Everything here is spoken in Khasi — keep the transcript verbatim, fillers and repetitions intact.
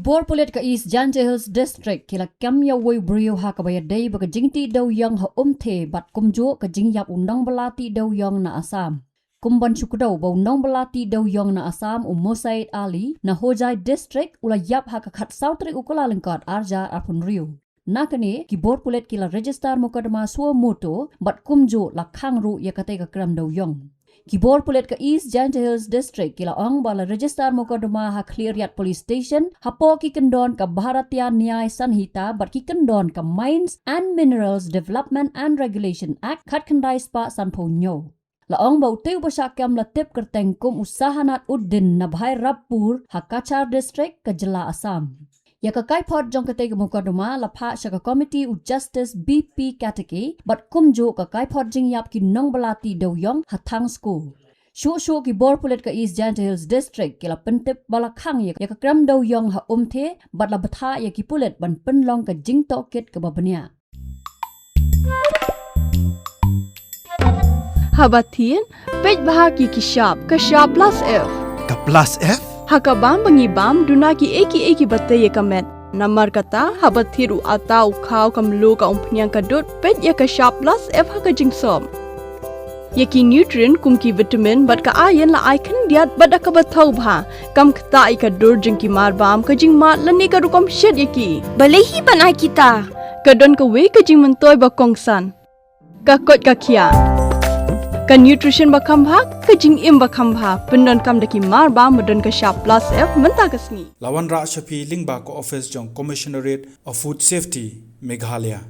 Bor pulit ka East Jaintia Hills District ki la kem ïa uwei u briew ha kaba ïadei bad ka jingtih dewïong ha Umthe bad kumjuh ka jingïap u nongbylla tih dewïong na Assam. Kum ban shu kdew ba u nongbylla tih dewïong na Assam u Musaid Ali na Hojai District u la ïap ha ka khatsaw tarik u Kyllalyngkot arhajar arphew hynriew. Na kane, ki bor pulit ki la register mukotduma suo moto bad kumjuh la khang ruh ïa katei ka krem dewïong. Ki bor pulit ka East Jaintia Hills District ki la ong ba la register mukotduma ha Khliehriat Police Station hapoh ki kyndon ka Bharatiya Nyay Sanhita bad ki kyndon ka Mines and Minerals Development and Regulation Act khatkhyndai spah sanphew hynñiew. La ong ba utei uba shah kem la tip kyrteng kum u Sahanat Uddin na Bhairabpur ha Cachar District ka jylla Assam. Ïa ka kaiphod jong katei ka mukotduma la phah sha ka komiti u Justice B P Katiki bad kumjuh ka kaiphod jingïap ki nongbylla tih dewïong ha Thang School. Shuh shuh ki bor pulit ka East Jaintia Hills District ki la pyntip ba la khang ïa ka krem dewïong ha Umthe bad la bthah ïa ki pulit ban pynlong ka jingtohkit kaba bniah. Haba thied, peit bha ki ki shap, ka shap plus F. Ka plus F? Ha ka bam ba ngi bam, duna ki ei ki ei kiba tei ïa ka met. Namar kata, haba thied u atta u khaw ka mluh ka umphniang ka dud, peit ïa ka shap plus F ha ka jingsop. Ïa ki nutrient kum ki vitamin bad ka iron la ai khyndiat bad da kaba thaw bha. Kam ktah ïa ka dur jong ki mar bam, ka jingmad lane ka rukom shet ïa ki. Balei hi ban ai kita? Ka don kawei ka jingmyntoi ba kongsan. Ka koit ka khiah. Ka nutrition ba kham bha, ka jingim ba kham bha. Pyndonkam da ki mar bam ba don ka shap plus F mynta ka sngi. La wanrah sha phi lyngba ka office jong Commissionerate of Food Safety, Meghalaya.